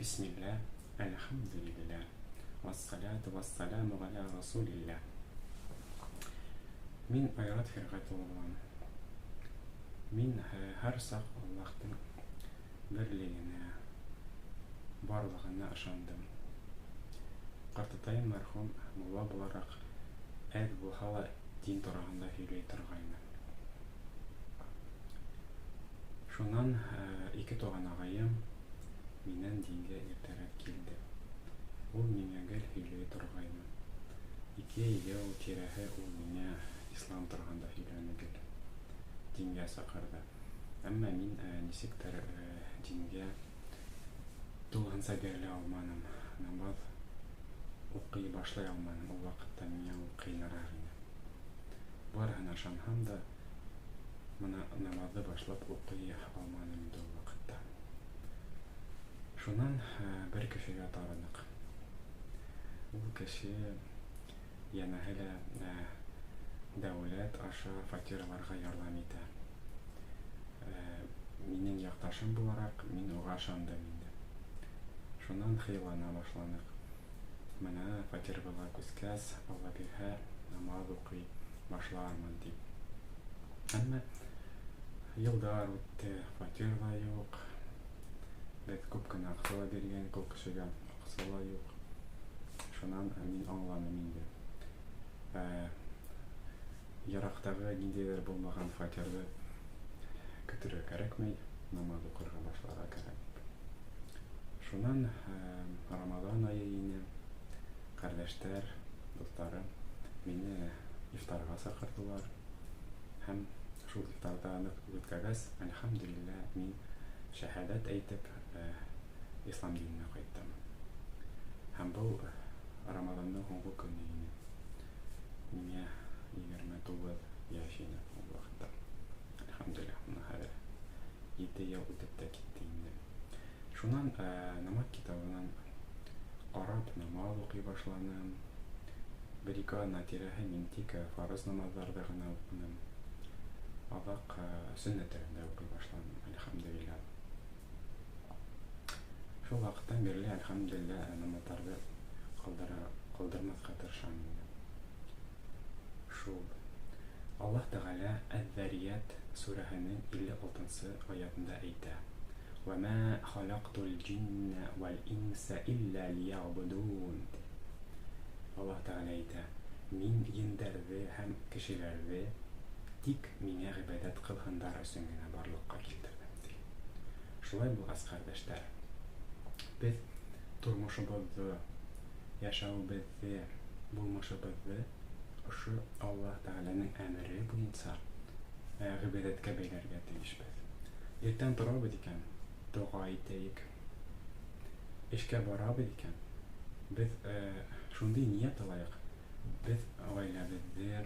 Бисмилла, әлхәмдүлиллә, вассалату вассаламу ғәлә расулилла. Мин Айрат Фирғәт улы булам. Мин һәр саҡ Аллаһтың берлегенә, барлығына ышандым. Ҡартатайым мәрхүм мулла булараҡ әҙ булһа ла дин тураһында һөйләй торғайны. Шунан ике туған ағайым минән дингә иртәрәк килде. Ул миңә гел һөйләй торғайны. 2 йыл тирәһе ул миңә ислам тураһында һөйләне гел. Дингә саҡырды. Әммә мин нисектер дингә тулыһынса бирелә алманым. Намаҙ уҡый башлай алманым. Ул ваҡытта миңә ул ҡыйыныраҡ ине. Барыһына ышанһам да, мына намаҙҙы башлап уҡый алманым инде ул ваҡытта. Шунан бер кешегә тарыныҡ. Ул кеше йәнәһе лә дәүләт аша фатираларға ярҙам итә. Минең яҡташым булараҡ, мин уға ышандым инде. Шунан хыяллана башланыҡ. Мына фатирыбыҙға күскәс, Алла бирһә, намаҙ уҡый башлармын тип. Әммә йылдар үтте, фатир ҙа юҡ. Беҙ күп кенә аҡса ла биргән, күп кешегә аҡса ла юҡ. Шунан мин аңланым инде. Йыраҡтағы ниндәйҙер булмаған фатирҙы көтөргә кәрәкмәй, намаҙ уҡырға башларға кәрәк. Шунан Рамаҙан айы ине. Ҡәрҙәштәр, дуҫтарым мине ифтарға саҡырҙылар. Һәм шул ифтарҙа ныҡ үткәргәс, әлхәмдүлилләһ, мин шәһәдәт әйтеп, ислам диненә ҡайттым. Һәм был Рамаҙандың һуңғы көнө ине. Миңә 29 йәш ине ул ваҡытта. Әлхәмдүлилләһ, бына хәҙер 7 йыл үтеп тә китте инде. Шунан намаҙ китабынан ҡарап намаҙ уҡый башланым. Бер ике аҙна тирәһе мин тик фарыз намаҙҙарҙы ғына уҡыным. Аҙаҡ сөннәттәрен дә уҡый башланым, әлхәмдүлилләһ. Шул ваҡыттан бирле, әлхәмдүлилләһ, намаҙҙарҙы ҡалдырмаҫҡа тырышам инде. Шул. Аллаһ Тәғәлә Әҙ-Зарият сүрәһенең илле алтынсы аятында әйтә: Вә мә халаҡтул джиннә вәл инсә илля лиәғбудун. Аллаһ Тәғәлә әйтә: Мин ендәрҙе һәм кешеләрҙе тик миңә ғибәҙәт ҡылһындар өсөн генә барлыҡҡа килтерҙем, ти. Шулай булғас, ҡәрҙәштәр, беҙ тормошобоҙҙо, йәшәүебеҙҙе, булмышыбыҙҙы ошо Аллаһ Тәғәләнең әмере буйынса ғибәҙәткә бәйләргә тейешбеҙ. Иртән торабыҙ икән, доға итәйек. Эшкә барабыҙ икән, беҙ шундай ниәт алайыҡ: беҙ ғаиләбеҙҙе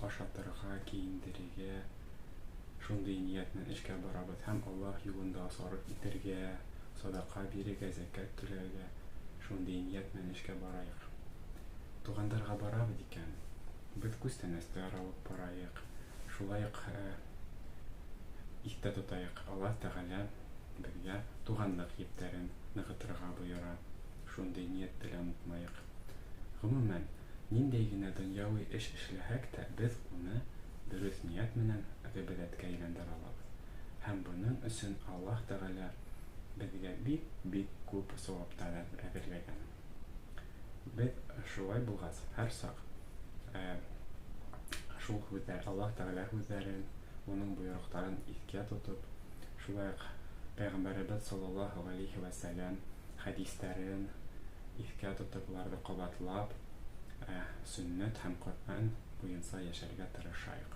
ашатырға, кейендерергә шундай ниәт менән эшкә барабыҙ һәм Аллаһ юлында сарыф итергә, садаҡа бирергә, зәкәт түләргә шундай ниәт менән эшкә барайыҡ. Туғандарға барабыҙ икән, беҙ күстәнәстәр алып барайыҡ. Шулай уҡ иҫтә тотайыҡ, Аллаһ Тәғәлә беҙгә туғанлыҡ ептәрен нығытырға бойора. Шундай ниәтте лә онотмайыҡ. Ғөмүмән, ниндәй генә донъяуи эш эшләһәк тә, беҙ уны дөрөҫ ниәт менән ғибәҙәткә әйләндерә алабыҙ. Һәм бының өсөн Аллаһ Тәғәлә беҙгә бик-бик күп сауаптар әҙерләгән. Беҙ шулай булғас, һәр саҡ шул һүҙҙәр, Аллаһ Тәғәлә һүҙҙәрен, уның бойороҡтарын иҫкә тотоп, шулай уҡ Пәйғәмбәребеҙ саллаллаһу ғәләйһи вә сәләм хәдистәрен иҫкә тотоп, уларҙы ҡабатлап, сөннәт һәм Ҡөрьән буйынса йәшәргә тырышайыҡ.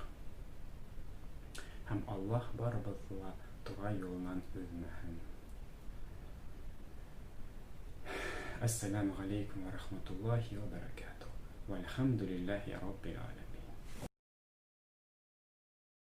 Һәм Аллаһ барыбыҙҙы ла тура юлынан өҙмәһен. Ассаламу алейкум ва рахматуллахи ва баракатух. Вальхамдулиллахи раббил аламин.